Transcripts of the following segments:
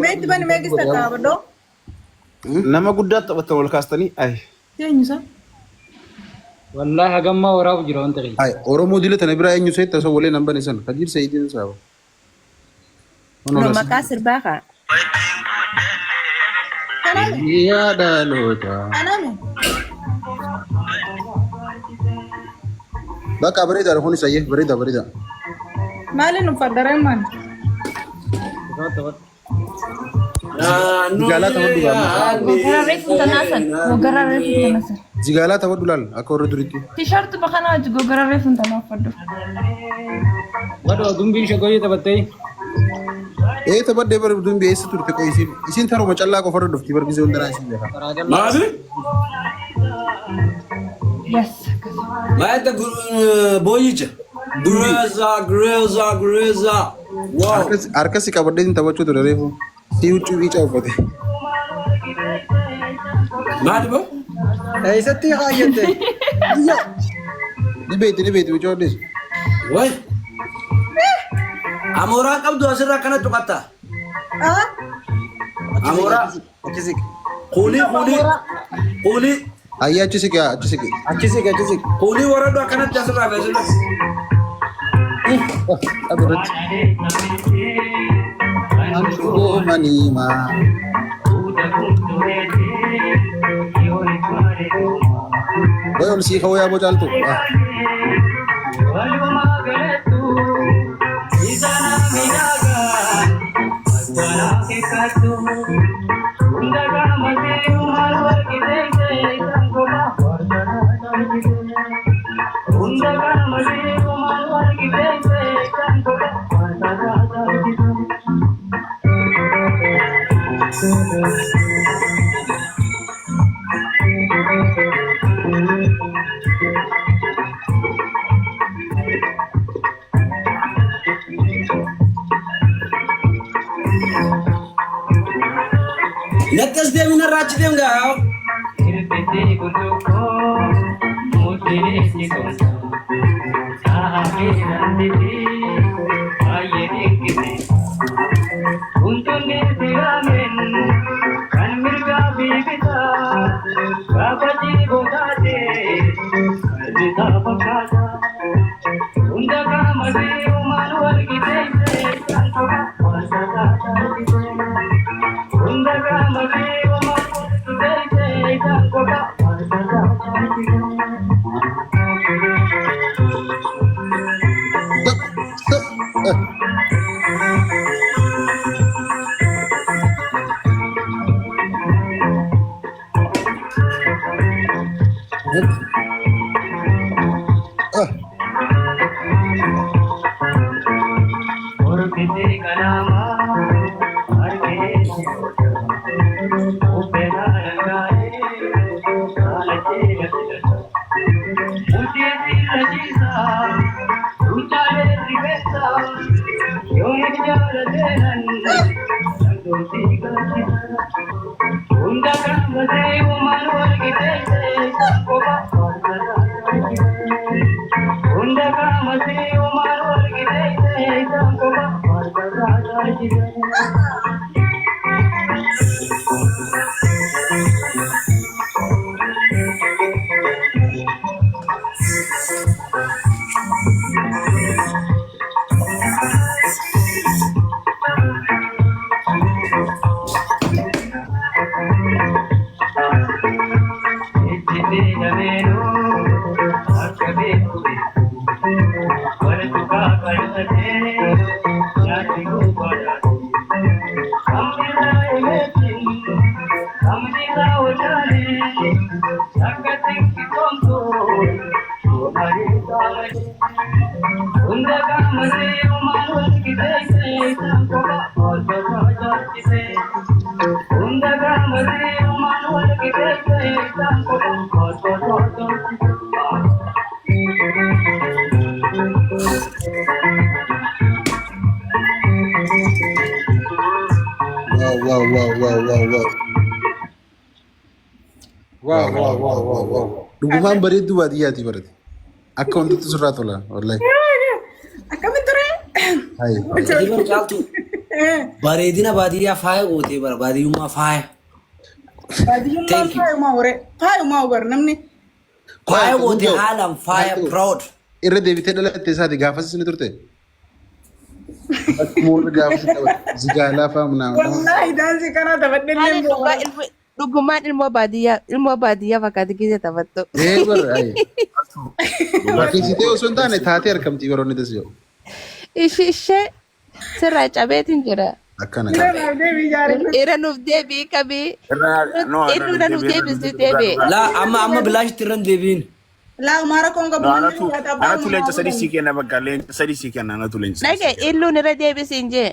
Mee itti bani mee gista kaabadhoo. Nama guddaa taphattan ol kaastanii ay. Eenyu isaa? Wallaahi hagammaa waraabu jira wanta kiyya. Ay, Oromoo dila tana biraa eenyu seetta osoo waliin hin bane sana. Kajiir Sa'iidiin saaba. No, maqaa sirbaa kaa. Kaname. Yaa dhaloota. Kaname. Bakka bareedaadha kunis ayyee bareeda bareeda. Maaliin uffadha reemaan? Zigaalaa taphadhu gaama. Gogora reefu tanaa san. Gogora reefu tanaa san. Zigaalaa taphadhu laal akka warra duriitti. Tishartu bakana hojii gogora reefu tanaa uffadhu. Badhoo dumbiin shagoyyee taphattee. Ee taphadhee bara dumbii eessa turte qoy isiin isiin taruma callaa qofarra dhufti bar gisee hundanaa isiin beekaa. Karaa callaa. Maali? Yes. Maayetta booyicha. Gureza, gureza, gureza. Wow. Harka si qabadhee siin taphachuu ture reefu. Si huccuu qiicaa uffate. Maali boo? Eessatti kaayyatte? Ni beekti ni beekti mucaa hodheessu. Way. Amooraa qabdu asirraa akkana tuqatta. Ah? Amooraa. Achi siqi. Kuulii kuulii. Kuulii. Ayyaa achi siqi achi siqi. Achi siqi achi siqi. Kuulii waradhu akkanatti asirraa fi asirra. Dhabu irratti. Manii maa. Way ol sii ka'uu yaa bocaaltu. Ah. Natti as deemi narraa achi deem gaa. Stop. Stop. Ah. Ah. Wow wow wow wow wow wow. Wow wow wow wow wow. Dhugumaan bareedduu baadiyyaati barate. Akka wantoota sirraa tola wallahi. Akkamitti ture? Hayi. Ati bar caaltu. Bareedina baadiyyaa faaya gootee bara baadiyyummaa faaya. Baadiyyummaan Thank you. faayumaa horee faayumaa hubar namni. Faaya gootee haalaan faaya proud. Irra deebitee dhalatte isaati gaafas ni turte. Akkuma warri gaafas taphate zigaalaa fa'aa munaa. Wallaahi daansii kanaa taphadhee Ani illee dhugaa dhugumaan ilmoo baadiyyaa fakkaate keessa taphattu. Ee bara ayi. Fakkeessitee osoo hin taane taatee argamti yeroo inni tas jedhu. Ishee sirraa cabeetiin jira. Akkana. Irra naaf deebii ijaaree. Irra nuuf deebii qabii. Irra nuuf deebisuu deebi'e. Laa amma amma bilaashitti irra hin deebiin. Laa umaara koon qabu No, manni anatu dhugaatii abbaa anatu leenca sadii sii kenna bakka leenca sadii sii kenna anatu leenca sadii Dhage sii kenna. illuun irra deebisiin jee.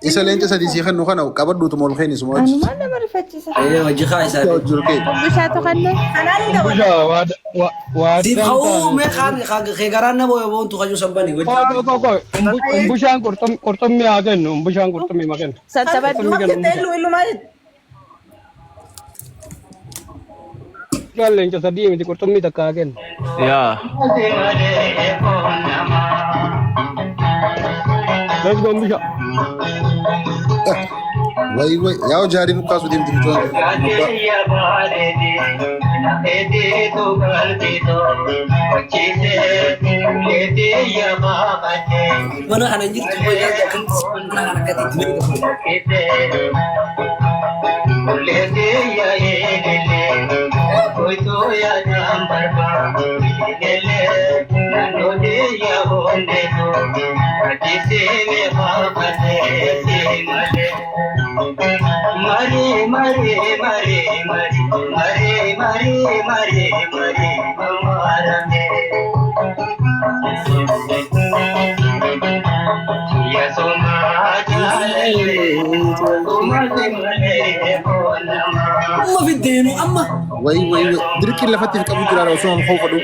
Isa leenca sadii sii kennu kana qabadhuutu ol keeni suma wajji. Anumaan nama rifachiisa. Ee hojii kaa isaa. Hojii kee. Bishaatu kanne. Kanaan hin taphattu. Umbusha waa Siif hawuu mee kaan kee garaan na booya boontu kajuu sanbani. Koo koo koo umbushaan qurxummii haa kennu umbushaan qurxummii ma kennu. San taphadhu. Qurxummii kennu Jette illuu illuu maal jette? Umbushaan leenca sadii miti qurxummii takka haa kennu. Yaa. Let's go umbusha. Wayi wayi yaa jaarii bukkaasuu deemti mucaan. Mana kana hin jirtu hojii akkamitti mana kana akkatti itti Amma fiddeenu amma. Wayi wayi wayi dirqiin lafatti hin qabu jira osoo hin hoofadhu.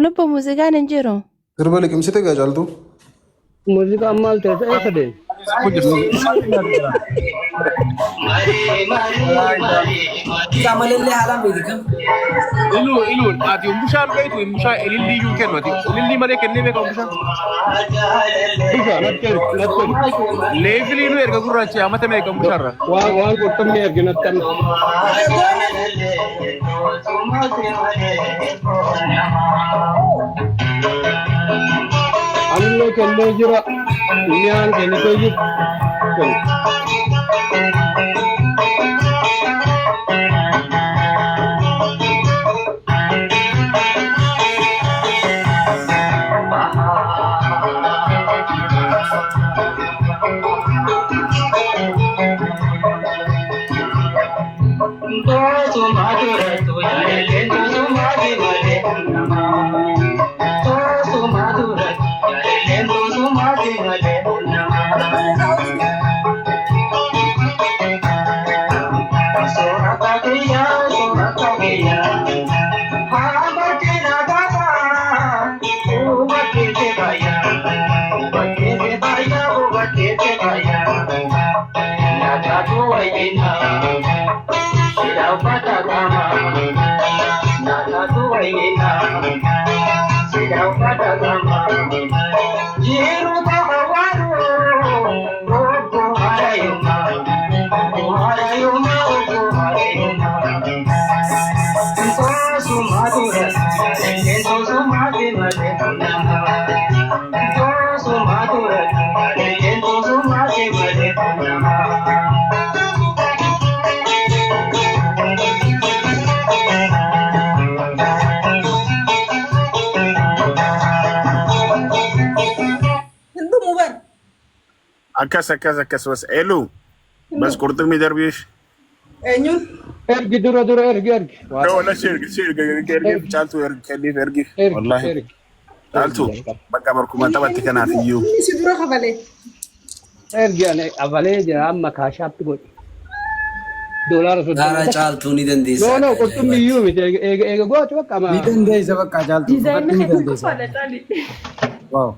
Lubbu muuziqaan hin jiru. Sirba liqimsite gaa caaltu. Muuziqaan maal ta'e eessa deema? Qamalallee haalaan beeki kam. Ilu ilu ati umbushaan beektu umbushaa ilillii iyyuu hin kennu ati ilillii malee kennee beeka umbushaan. Bishaan natti ergi natti ergi. Leefilii nu erga gurraacha amata meeqa umbushaarra. Waan waan qurxummii ergi natti amma. Anillee kennee jira. Mi'aan kennitee jirti. Kennu. Hin dhumu bar. Akkas akkas akkas bas elu. Bas qurxummii darbiif. Eenyuun? Ergi dura dura ergi ergi. Waa Wala si ergi si ergi ergi ergi caaltuu ergi kenniif ergi. ergi Wallahi ergi. caaltuu bakka barkuma taphatti kanaaf iyyuu. Inni si dura kafalee. Ergi ani afalee jira amma kaashaatti godhi. Doolaara Gaara 30. caaltuu ni dandeessa. No no Akka qurxummii ajaa'ibaatti. iyyuu miti eega eega eega gootu bakka ama. Ni dandeessa bakka caaltu. Diizaayinni Ni kee dandeessa. tokkoffaadha caali. Wow.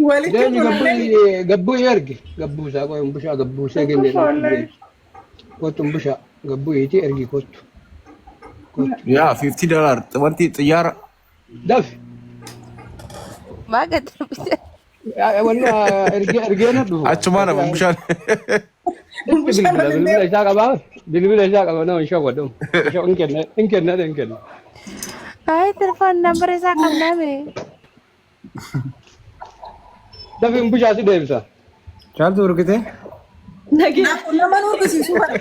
Walitti Deemi funaanee. gabbuu gabbuu ergi gabbuu isaa qoy umbushaa gabbuu see kenne Tokkoffaa wallahi. kottu umbushaa gabbuu iiti ergi kottu kottu Yaa 50 dollar wanti xiyyaara dafi Maa gad darbite? wanni ergee ergee na dhufu achumaan hafu bishaan. itti bilbila bilbila isaa qabaa bilbila isaa qaba nama hin shawwadhu hin kenna hin kenna hin kenna Ay, telefoon nambara isaa qabnaa mee? Dafi umbushaa si deebisa. Caaltu urgite? Nagee. Nama nu urgisiisuu bara.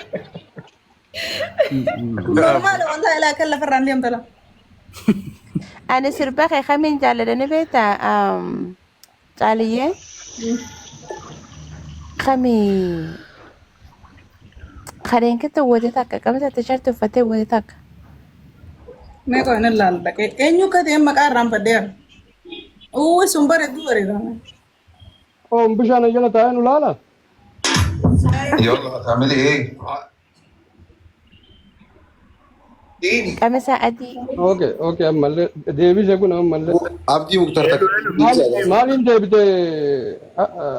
Normaal wanta ilaa kan lafarraan deemta la. Ani sirba kee kamiin jaalladha ni beektaa? Caaliyyee kamii kadeen keessa wate takka qamisa tisharti uffatee wate takka. Mee qoy nan laala dhaqee eenyu akka ta'e maqaa irraanfadheera. Uwwi sun bareedu bareeda. Oo umbushaan jala taa'ee nu laala. يلا هتعملي ايه؟ اديني Qamisa adii. Okay okay ammallee deebise kun ammallee. Abdii Muktar Elu takka. elu. Maal maaliin deebite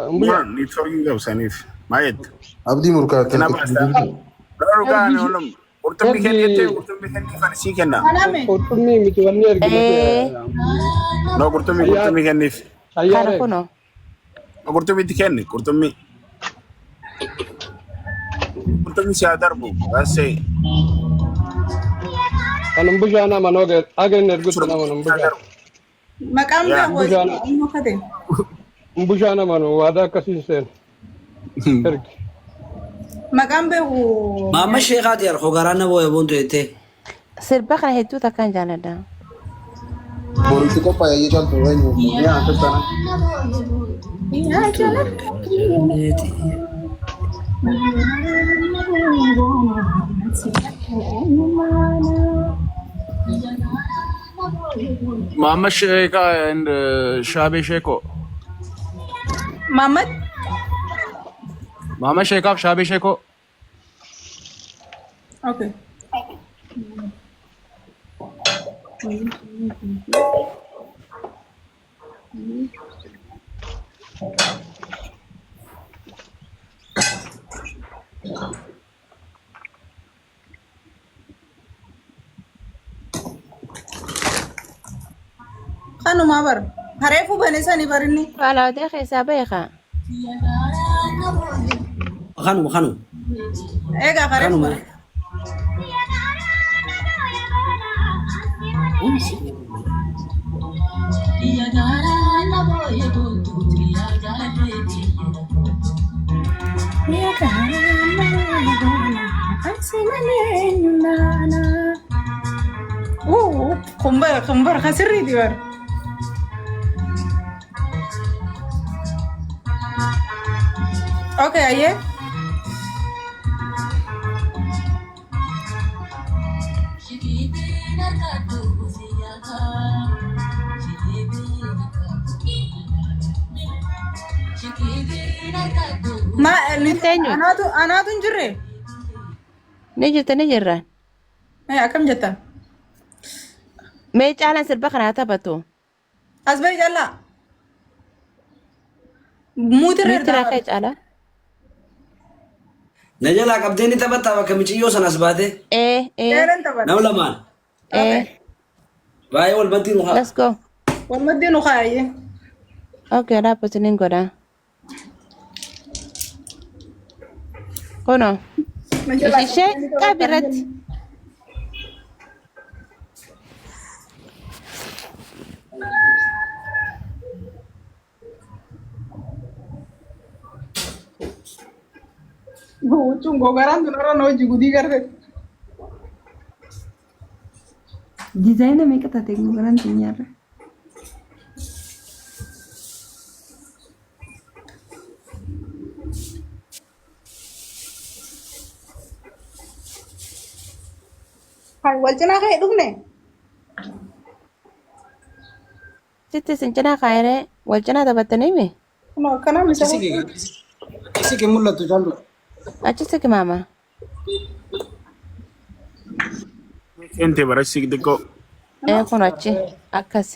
umbushaa? Muran niitworkiin qabu saniif. Maa jette? Abdii Muktar Tina takka. baasta. Dhugaa ni oolum. Qurxummii kenni jettee Ergi qurxummii kenniif ani sii kenna. Aname. qurxummii miti wanni ergine Ee No qurxummii qurxummii kenniif. kana xayyaara ergi. kunoo. Qurxummii itti kenni qurxummii. Qurxummii si haa darbu. Baasee. Kan umbushaan amanoo aga inni ergutti Jechuudha nama qurxummii si haa umbushaan. darbu. Maqaan Yaa. beeku Umbushaan eenyu akka ta'e. umbushaan amanuu waadaa akkasiin seenu ergi. Maqaan beeku. Maamma sheekaati harkoo garaan na booya boontu jettee. Sirba kana hedduu takkaan jaalladha. Boritti qophaa'ee caaltu eenyu? Yaa toltana. Maamma Sheekaa and Shaabee Sheekoo. Maamad. Maamma Sheekaaf Shaabee Sheekoo. Okay. Kanumaa bara. Hareefuu bane sani barinni. Alaabaa keessaa beekaa. Kanuma kanuma. Egaa hareefuu Kanuma. bane. Kun bara kun bara kan sirriiti bara. Okay ayyee. Ma Eenyuti? anaatu anaatu hin jirre. Ni jirta ni jirraan. Eh akkam jetta? Mee caalaan sirba kana haa taphatu. As bahi callaa. Muutirra Nuti ergaa rakkee caalaa. Na jalaa qabdee ni taphattaa bakka miciyyoo sanas baate. Ee ee Eeran taphata. Nama lamaan. ee. Baay'ee wal bantii nu haa. Let's go. Walmaddii nu kaayyee. Okay, dhaabbatu ni godha. Kunoo. Na jalaa Ishee qabdee ni qabi taphattaa irratti. jenna. Huccuun gogaraan tun irra na hojii gudii garte. Diizaayina meeqa taate gogaraan teenyarra? Hai wal cinaa ka'ee dhufne. Sitti isin cinaa kaayeree wal cinaa taphattanii mi? Kunoo akkanaa misa. Achi siqi. Achi siqi mul'attu caaltu. Achi siqi maama. Seente barasii xiqqoo. Ee kun achi akkas.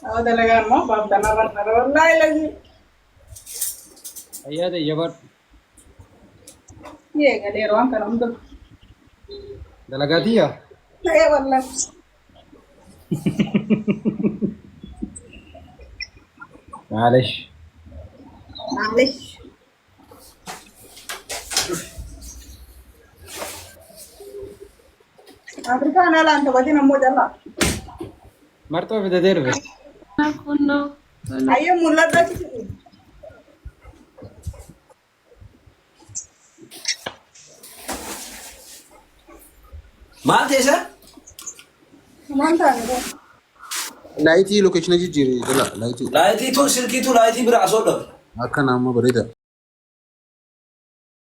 Awa dalagaa immoo baabtanaa barbaada. Wallaahi lazi. Ayyaa ta'e jabaadhu. Ni eegaleera waan kana hunda. Dalagaa tiyya. Ee wallaahi. Maalish. Maalish. Afrikaan alaan taphatin ammoo callaa. Marxoo fidatee dhufe. Kunnoo. Ayyee mul'adha achi. Maal ta'e isa? Maal taane kun? Laayitii lokeeshina jijjiiri jala laayitii. Laayitii tun silkiitu laayitii bira asoo dhabe. Akka nama bareeda.